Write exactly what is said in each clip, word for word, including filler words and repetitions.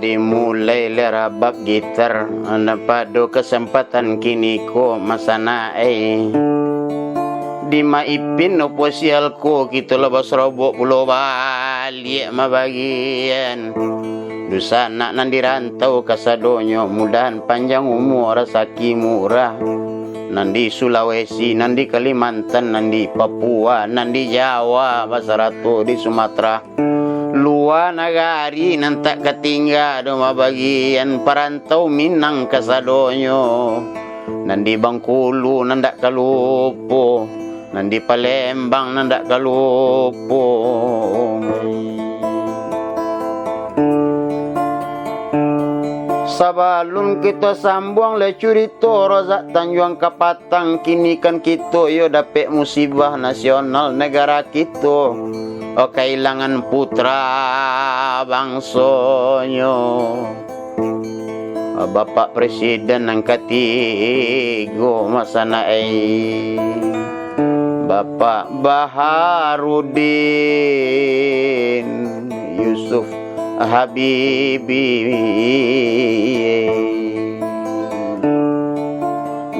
Dimulai lai rabab gitar, nah, pado kasempatan kini ko, masanak ai. Di Ma Ipin opo sial ko, kito lah basorobok pulo baliak, mabagian. Dunsanak nan di rantau kasadonyo, mudahan panjang umua, rasaki murah. Nan di Sulawesi, nan di Kalimantan, nan di Papua, nan di Jawa, basarato di Sumatera. Lua nagari nan tak katingga doh, mabagian parantau Minang kasadonyo. Nan di Bangkulu nan dak ka lupo, nan di Palembang nan dak ka lupo. Sabalun kito sambuang lai curito Rozak Tanjuang Kapat-, tang kini kan kito yo dapek musibah nasional nagara kito, oh, kailangan putra bangsonyo. Bapak Presiden nan katigo, masanak ai, Bapak Baharudin Yusuf Habibie.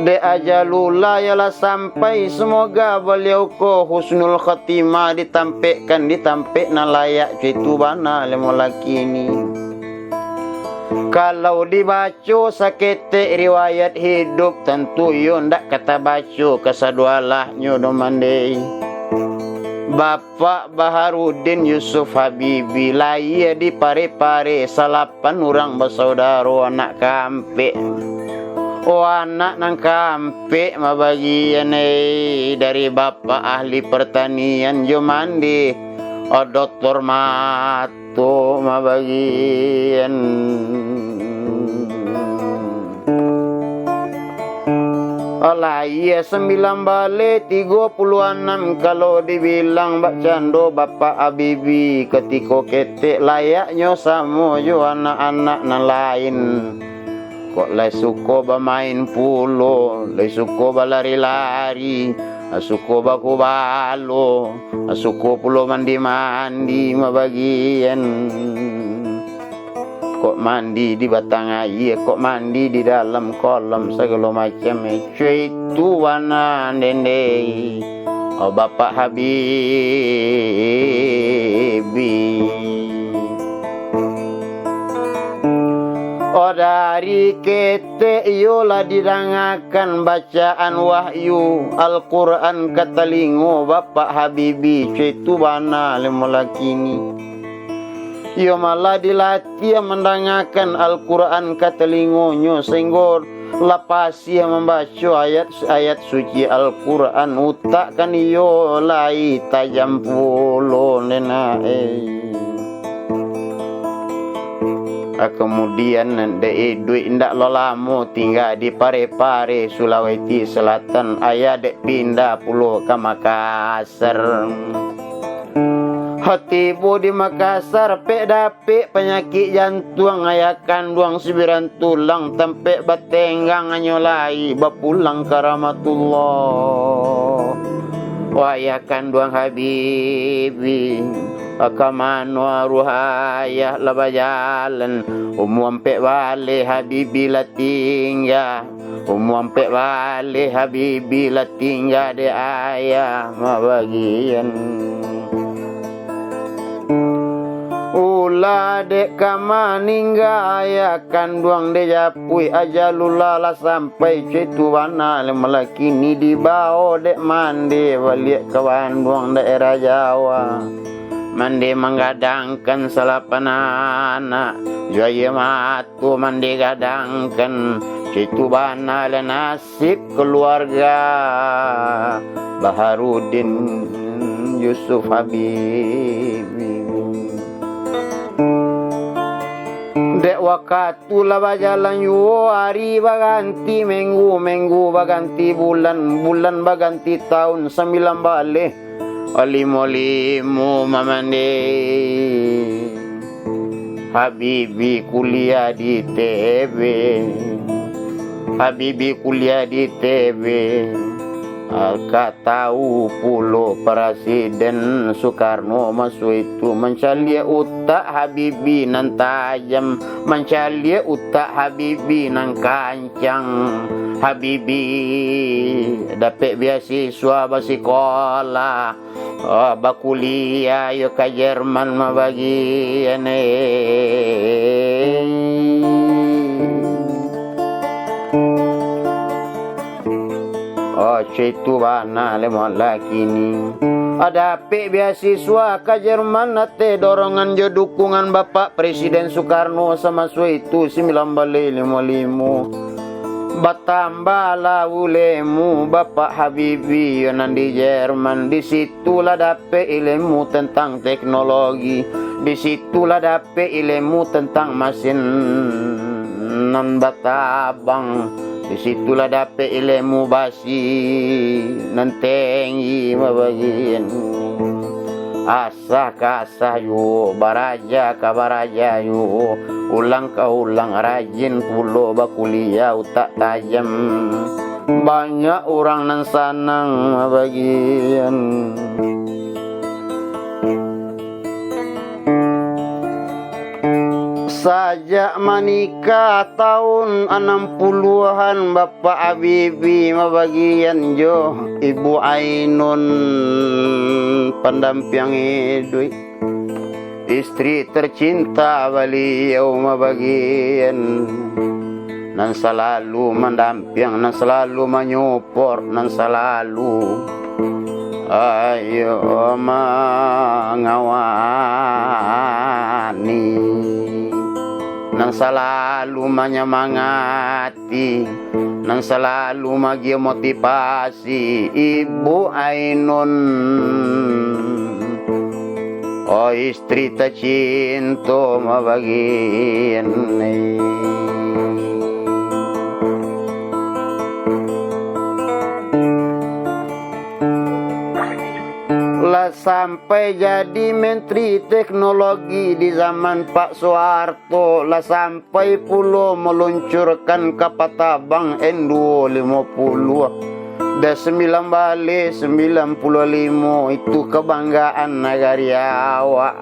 Dek ajalullah yo lah sampai, semoga baliau ko husnul khotimah, ditampekkan di tampek nan layak, caitu bana lai mulakini. Kalau dibaco saketek riwayat hidup, tantu iyo ndak ka tabaco kasadoalahnyo doh, mandeh. Bap-, Pak Baharudin Yusuf Habibie, lahia di Parepare, salapan urang basaudaro, anak kaampek. Oh, anak nan kaampek, mabagian, eh, dari bapak ahli pertanian jo mandeh, oh, doktor mato, mabagian. Lahia sambilan baleh tigo puluah anam, kalau dibilang bakcando Bapak Habibie, katiko ketek layaknyo samo jo anak-anak nan lain. Kok lai suko bamain pulo, lai suko balari-lari, suko bakubalo, suko pulo mandi-mandi, mabagian. Kok mandi di batang aia, kok mandi di dalam kolam, sagalo macam, eh, cuy tu bana, ndeh. Oh, Bapak Habibie. Oh, dari ketek iyo lah didangakan bacaan wahyu Al-Quran ka talingo Bapak Habibie, cuy tu bana lai mulakini. Iyo malah dilatih mandangakan Al-Quran ka talingonyo, sahinggo lah pasih mambaco ayat-ayat suci Al-Quran, utak kan iyo lai tajam pulo, ndenak, eh. Ah, kamudian, dek iduik indak lo lamo tingga di Parepare, Sulawesi Selatan, ayah dek pindah pulo ka Makassar. Tibo di Makassar, pek dapek panyakik jantuang, ayah kanduang sibiran tulang, tampek batenggang anyo lai, bapulang ka rahmatullah. Wah, ayah kanduang Habibie, ka mano aruah ayah lah bajalan? Umua ampek baleh Habibie lah tingga. Umua ampek baleh Habibie lah tingga dek ayah mabagian. Ulah dek ka maningga ayah kanduang dek japuik, ajalullah lah sampai, cuy tu bana lai mulakini, dibao dek mandeh baliak ka Banduang daerah Jawa. Mandeh manggadangkan salapan anak, jo aia ma- tu mandeh gadangkan, cuy tu bana lah nasib kaluarga Baharudin Yusuf Habibie. Dek wakatu lah bajalan juo, ari baganti minggu, minggu baganti bulan, bulan baganti taun, sambilan baleh limo-limo mamandeh. Habibie kuliah di I T B. Habibie kuliah di I T B. Ka tau pulo Presiden Soekarno maso itu mancaliak utak Habibie nan tajam, mancaliak utak Habibie nan kancang. Habibie dapek beasiswa basikolah, oh, bakuliah yo ka Jerman mabagian, eh. Oh, caitu bana le moleh kini. Dapek beasiswa ka Jerman ateh dorongan jo dukungan Bapak Presiden Soekarno samaso itu, sambilan baleh limo limo. Batambahlah ulemu Bapak Habibie yo nan di Jerman. Di situ lah dapek ilemu tentang teknologi. Di situ lah dapek ilemu tentang masin nan batabang. Di situ lah dapek ilemu basi nan tenggi mabagian. Asah ka asah juo, baraja ka baraja juo, ulang ka ulang, rajin pulo bakuliah, utak tajam. Banyak urang nan sanang mabagian. Sajak manikah taun anam puluahan, Bapak Habibie mabagian jo Ibu Ainun, pandampiang iduik. Istri tercinta baliau mabagian, nan salalu mandampiang, nan salalu manyuport, nan salalu, ayo, mangawani, nan salalu manyamangati, nan salalu magia motivasi, Ibu Ainun. Oh, istri tacinto mabagian. Lah sampai jadi menteri teknologi di zaman Pak Soeharto, lah sampai pulo meluncurkan kapal tabang N duo limo puluah. Dari sambilan baleh sambilan puluah limo, itu kebanggaan nagari awak.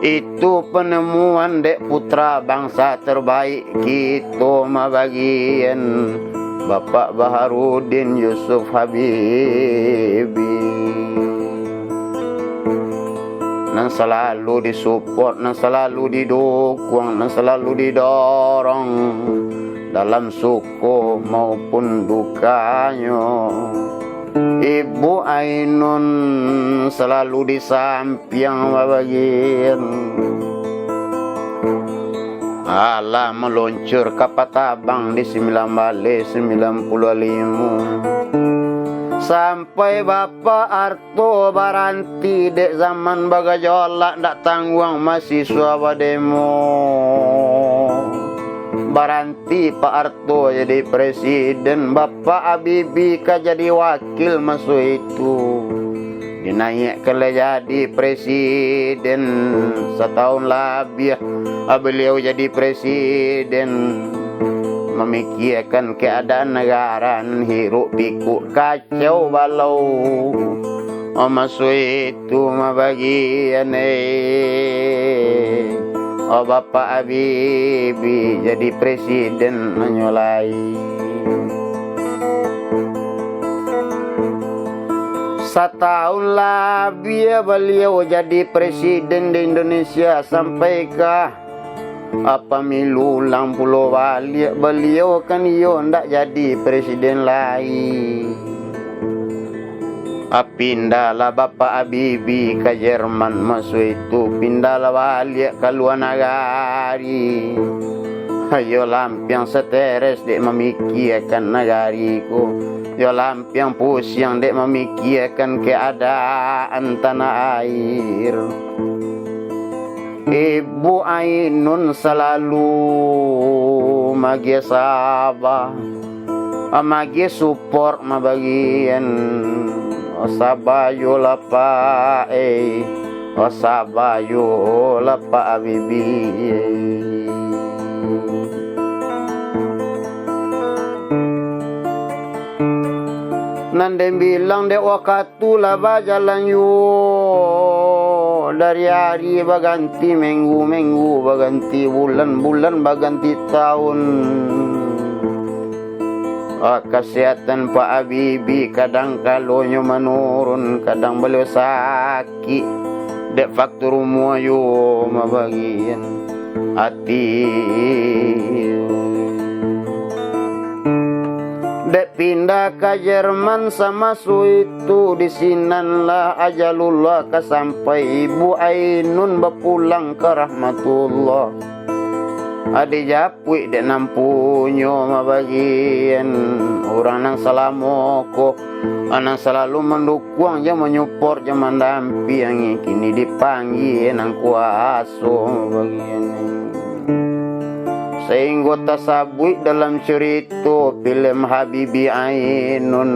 Itu penemuan dek putra bangsa terbaik kito mabagian, Bapak Baharudin Yusuf Habibie. Nan salalu disupport, nan salalu didukuang, nan salalu didorong dalam suko maupun dukanyo. Ibu Ainun salalu di sampiang babagian. Alah maluncur ka Patabang di sambilan baleh sambilan puluah limo. Sampai Bapak Arto baranti dek zaman bagajolak ndak tangguang mahasiswa bademo. Baranti Pak Arto jadi presiden, Bapak Habibie ka jadi wakil maso itu. Dinaiakkan lah jadi presiden, satahun labiah baliau jadi presiden, mamikiakan keadaan nagara nan hiruk pikuk kacau balau. Oh, maso itu mabagian, eh. Oh, Bapak Habibie jadi presiden nyo lai. Satahun labiah baliau jadi presiden di Indonesia, sampai ka pamilu ulang pulo baliak, baliau kan iyo ndak jadi presiden lai. Ah, pindahlah Bapak Habibie ka Jerman maso itu, pindahlah baliak ka lua nagari. Iyo lampiang stres dek mamikiakan nagari ko. Iyo lampiang pusiang dek mamikiakan keadaan tanah air. Ibu Ainun salalu maagiah saba, maagiah support mabagian. Oh, saba yo lah, Pak, eh. Oh, saba yo lah, Pak Habibie, eh. Nan den bilang dek wakatu lah bajalan juo, dari ari baganti minggu, minggu baganti bulan, bulan baganti taun. Ah, kasihatan Pak Habibie kadang kalonyo manurun, kadang baliau sakik, dek faktur umua juo mabagian ati. Dek pindah ka Jerman samaso itu, di sinan lah ajalullah ka sampai, Ibu Ainun bapulang ka rahmatullah. Adi japuik dek nan punyo mabagian, urang nan salamo ko, nan salalu mandukuang jo manyuport jo mandampiangi, kini dipanggia nan kuaso mabagian. Sainggo tasabuik dalam curito filem Habibie Ainun,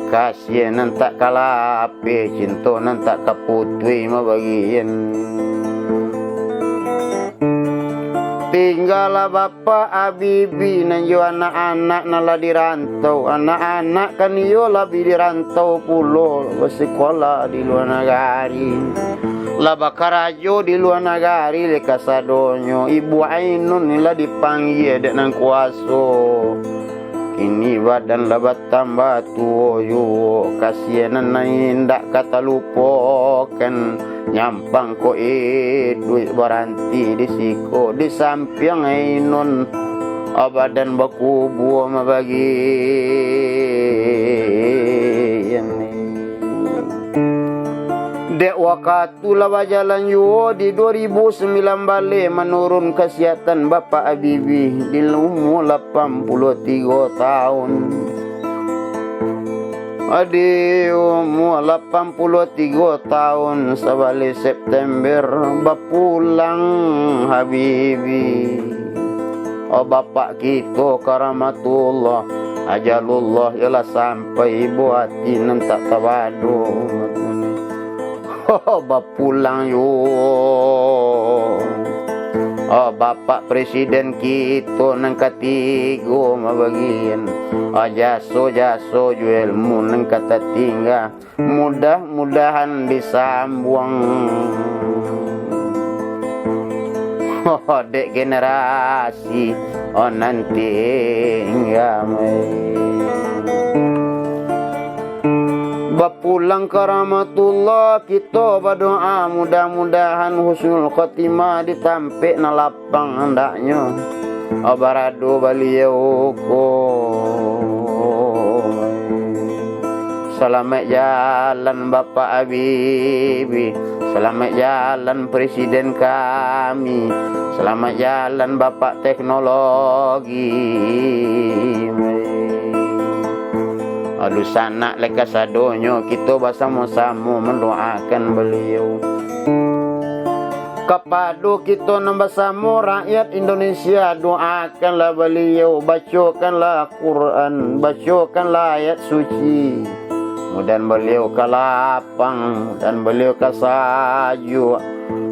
kasih nan tak ka lapeh, cinto nan tak ka putuih mabagian. Tinggalah Bapak Habibie nan jo anak-anak nan lah di rantau. Anak-anak kan iyo lah bi di rantau pulo, basikolah di lua nagari, lah bakarajo di lua nagari lai kasadonyo. Ibu Ainun ni lah dipanggia dek nan kuaso. Kini badan lah batambah tuo juo, kasian nan indak ka talupokan. Nyampang ko iduik baranti di siko, di sampiang Ainun, badan bakubua mabagian. Dek wakatu lah bajalan juo, di duo ribu sambilan baleh manurun kasihatan Bapak Habibie di umua lapan puluah tigo taun. Di umua lapan puluah tigo taun, sabaleh September bapulang Habibie. Oh, Bapak kito karamatullah, ajalullah iyo lah sampai, ibo ati nan tak tabado. Oh, bapulang juo. Oh, Bapak Presiden kito nan katigo mabagian. Oh, jaso-jaso jo ilmu nan ka tatingga, mudah-mudahan disambuang dek generasi, oh, nan tingga. Bapulang karamatullah, kito badoa, mudah-mudahan husnul khotimah di tampek nan lapang andaknyo barado baliau ko. Salamaik jalan Bapak Habibie, salamaik jalan Presiden kami, salamaik jalan Bapak Teknologi. Dunsanak lai kasadonyo, kito basamo-samo mandoakan baliau. Kapado kito nan basamo rakyat Indonesia, doakanlah baliau, bacokanlah Quran, bacokanlah ayat suci. Mudahan baliau ka lapang, mudahan baliau ka sajuak,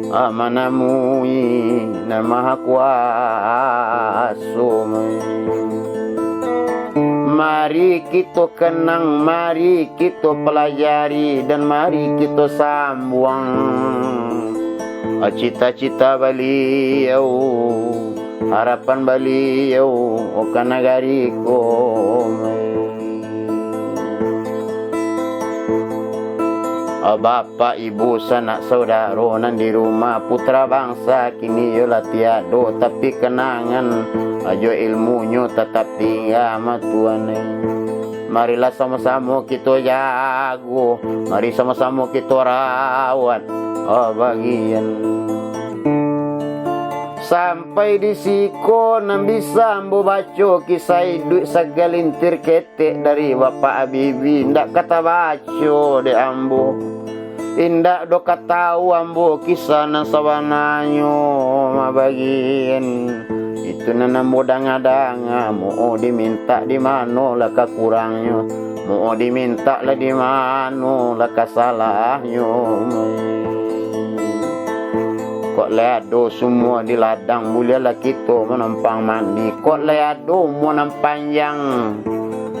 ah, manamui Nan Maha Kuaso. Mari kito kenang, mari kito pelajari, dan mari kito sambuang cita-cita baliau, harapan baliau ka nagari ko. Bapak, ibu, sanak saudaro nan di rumah, putra bangsa kini iyo lah tiado, tapi kenangan jo ilmunyo tatap tingga, mah, Tuan, eh. Marilah samo-samo kito jago, mari samo-samo kito rawat, oh, bagian. Sampai di siko nan bisa ambo baco kisah iduik sagalintir ketek dari Bapak Habibie, indak ka tabaco dek ambo. Indak doh ka tau ambo kisah nan sabananyo, mah, bagian. Itu nan ambo danga-danga, muo dimintak di mano lah ka kurangnyo, muo dimintak lah di mano lah ka salahnyo. Kok lai ado sumua di ladang, buliahlah kito manumpang mandi. Kok lai ado umua nan panjang,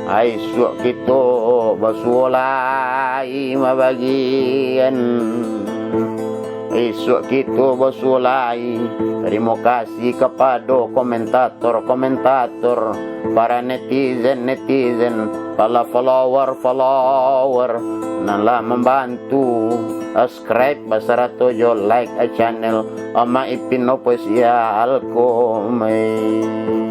Isuak kito basuo lai mabagian. Isuak kito basuo lai. Tarimo kasih kapado komentator-komentator, para netizen-netizen, para follower-follower nan lah mambantu subscribe basarato jo like channel Ama Ipin Official ko, mai.